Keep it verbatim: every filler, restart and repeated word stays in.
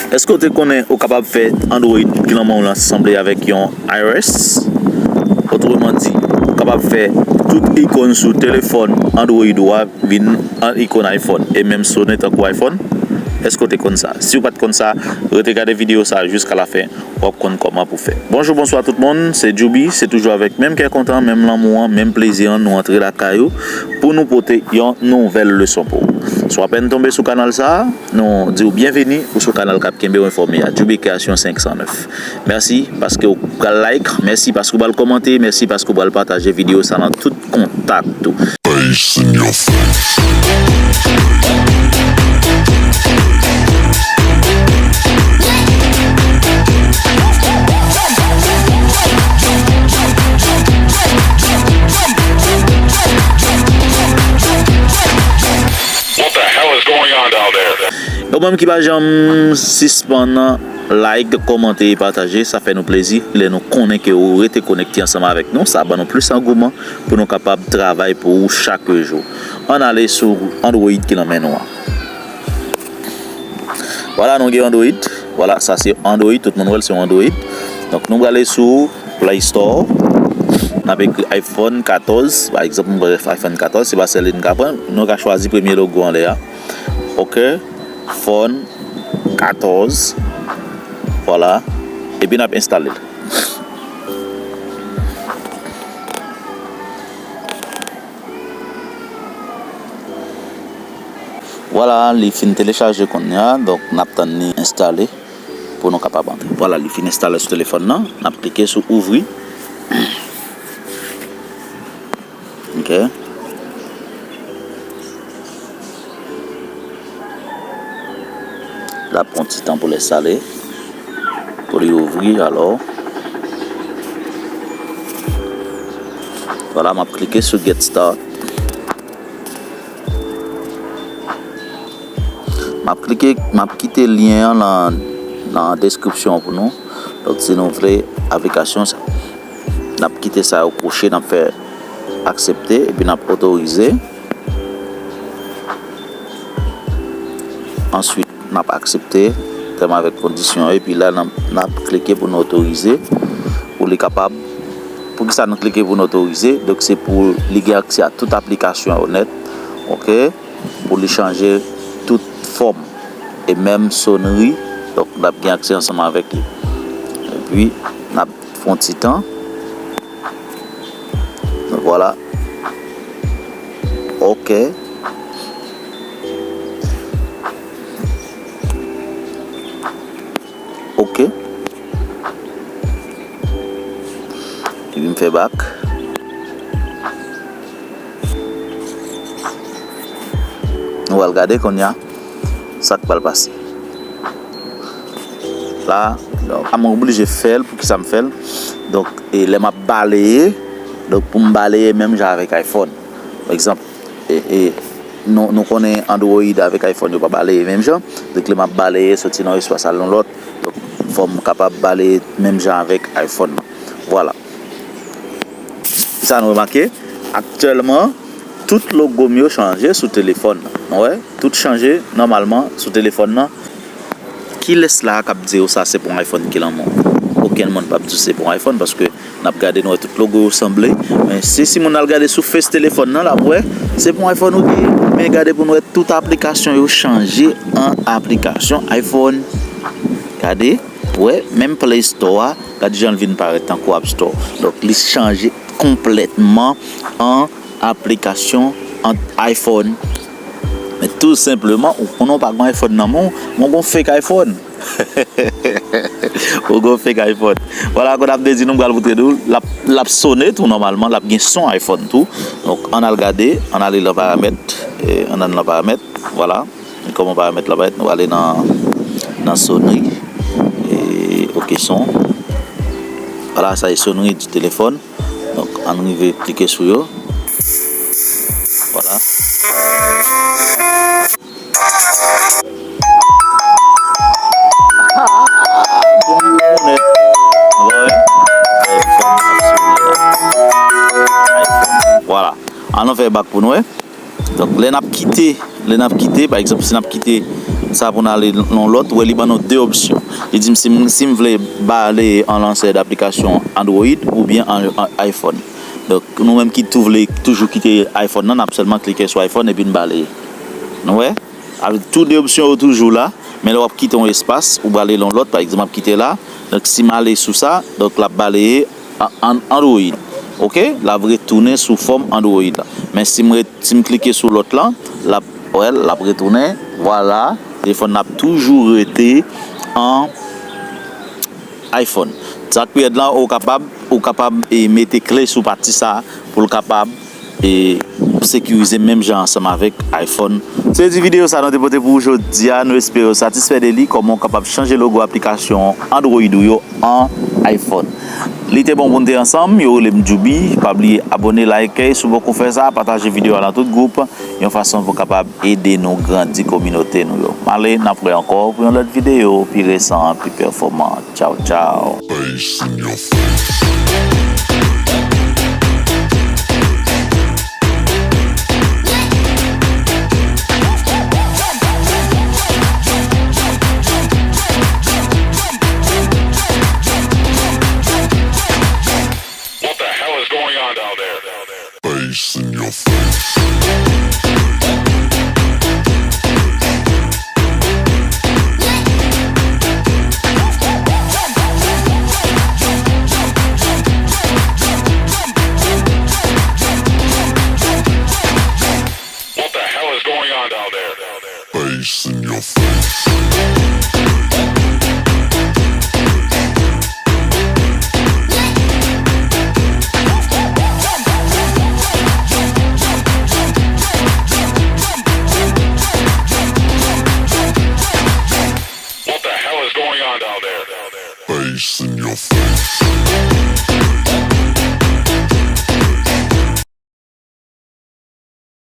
Èske w te konnen ou kapab fè Android glanmè w lan sanble avèk yon iOS? Otreman di, ou kapab fè tout ikòn sou telefòn Android ou a vin an ikòn iPhone e menm sone tankou iPhone? Èske w te konn sa? Si w pa t konn sa, rete gade videyo sa a jiska lafen, w ap konn kòman pou fè. Bonjou, bonswa tout moun, se Djouby, se toujou avèk menm kè kontan, menm lanmou an, menm plezi an, nou antre lakay ou pou nou pote yon nouvèl leson pou ou. Si w apèn tonbe sou kanal sa a, nou di w byenveni, ou sou kanal k ap kenbe w enfòme a, Djouby Création senk san nèf. Mèsi paske w pral like, mèsi paske w pral kòmante, mèsi paske w pral pataje videyo sa nan tout kontak ou. Face in your face. What the hell is going on down there? Ou menm ki pa janm sispann like, kòmante e pataje, sa fè nou plezi lè nou konnen ke ou rete konekte ansanm avèk nou. Sa ban nou plis angouman pou nou kapab travay pou ou chak jou. Ann ale sou Android ki nan men nou an. Vwala, nou gen Android. Vwala, sa se Android, tout moun wè l se yon Android. Donk, nou prale sou Play Store. N ap ekri iPhone katòz, pa egzanp, mwen prale iPhone katòz, se pa sèl li n ka pran. Nou ka chwazi premye logo anlè a. Oke, iPhone katòz. Vwala. Epi n ap enstale l. Vwala, li fin telechaje kounye a, donk n ap tann li enstale pou nou kapab antre. Vwala, li fin enstale sou telefòn nan, n ap klike sou ouvri. Ok. L ap pran ti tan pou l enstale, pou li ouvri, alò. Vwala, m ap klike sou Get Start. M ap klike, m ap kite lyen an nan, nan deskripsyon an pou nou. Donk, si nou vle aplikasyon sa, n ap kite sa yo kwoche, n ap fè aksepte, epi n ap otorize. Answit, n ap aksepte tèm avèk kondisyon yo, epi la, n ap, n ap klike pou n otorize, pou li kapab, poukisa nou klike pou n otorize? Donk, se pou li gen aksè a tout aplikasyon yo nèt, oke? Pou li chanje tout fòm e menm sonri, donk, n ap gen aksè ansanm avèk li. Epi, n ap fè yon ti tan. Vwala. Ok. Ok. Epi m fè bak. Nou pral gade kounye a sa k pral pase. La, donk, a mwen oblije fè l. Poukisa m fè l? Donk, e lè m ap baleye, donk, pou m baleye menm jan avèk iPhone. Pa egzanp, e, e, nou, nou konnen Android avèk iPhone yo pa baleye menm jan. Donk, lè m ap baleye, soti nan yon espas al nan lòt, donk, fò m kapab baleye menm jan avèk iPhone nan. Vwala. Sa nou remake, aktyèlman, tout logo m yo chanje sou telefòn nan. Nou wè, tout chanje nòmalman sou telefòn nan. Kilès la a k ap di w sa se pou yon iPhone ki lanmò? Okenn moun p ap di w se pou yon iPhone, paske n ap gade, nou wè tout logo yo sanble. Men se si moun al gade sou face telefòn nan, l ap wè se pou yon iPhone ou te ye. Men gade pou n wè, tout aplikasyon yo chanje an aplikasyon iPhone. Gade, wè, menm Play Store a, gade jan l vin parèt tankou App Store. Donk, li chanje konplètman an aplikasyon ant iPhone. Men tou senpleman, ou konnen w pa gen iPhone nan men w, men w gen fake iPhone. Ou gen fake iPhone. Vwala, kon ap di nou, m pral montre nou, l ap, l ap sone tou nòmalman, l ap gen son iPhone tou. Donk, ann al gade, ann ale nan paramèt, e, ann al nan paramèt, vwala. Kòman paramèt la parèt, nou ale nan, nan sonri. E, ok, son. Vwala, sa e sonri di telefòn. Donk, ann rive klike sou yo. Vwala. Ah, bon, bon, nèt. Nou wè? iPhone k ap sone la. iPhone. Vwala. Ann fè bak pou nou wè. Donk, lè n ap kite, lè n ap kite, pa egzanp, si n ap kite, sa pou n ale nan lòt, ou wè li ban nou de opsyon. Li di m si m, si m vle bale an lansè daplikasyon Android oubyen an, an iPhone. Donk, nou menm ki tou vle toujou kite iPhone nan, n ap sèlman klike sou iPhone epi n bale. Nou wè? Avèk tou de opsyon yo toujou la, men lè w ap kite yon espas, ou prale nan lòt, pa egzanp, m ap kite la. Donk, si m ale sou sa, donk, l ap baleye an, an Android. Oke? L ap retounen sou fòm Android la. Men si m, re, si m klike sou lòt la, l ap, wè, l ap retounen. Vwala, telefòn nan ap toujou rete an iPhone. Sa k pi rèd la, ou kapab, ou kapab e, mete kle sou pati sa pou l kapab e, sekirize menm jan ansanm avèk iPhone. Se di videyo sa nou te pote pou ou jodi a, nou espere w satisfè de li, kòman w kapab chanje logo aplikasyon Android ou yo an iPhone. Li te bon pou n te ansanm, yo rele m Djoubi, pa bliye abòne, like, si w poko fè sa, pataje videyo a nan tout gwoup, yon fason pou kapab ede nou grandi kominote nou yo. M ale, n ap wè ankò pou yon lòt videyo pi resan, pi pèfòman. Tchaw, tchaw. Bass in your face. What the hell is going on down there? Bass in your face. What the hell is going on down there? Bass in your face. What the hell is going on down there? Bass in your face.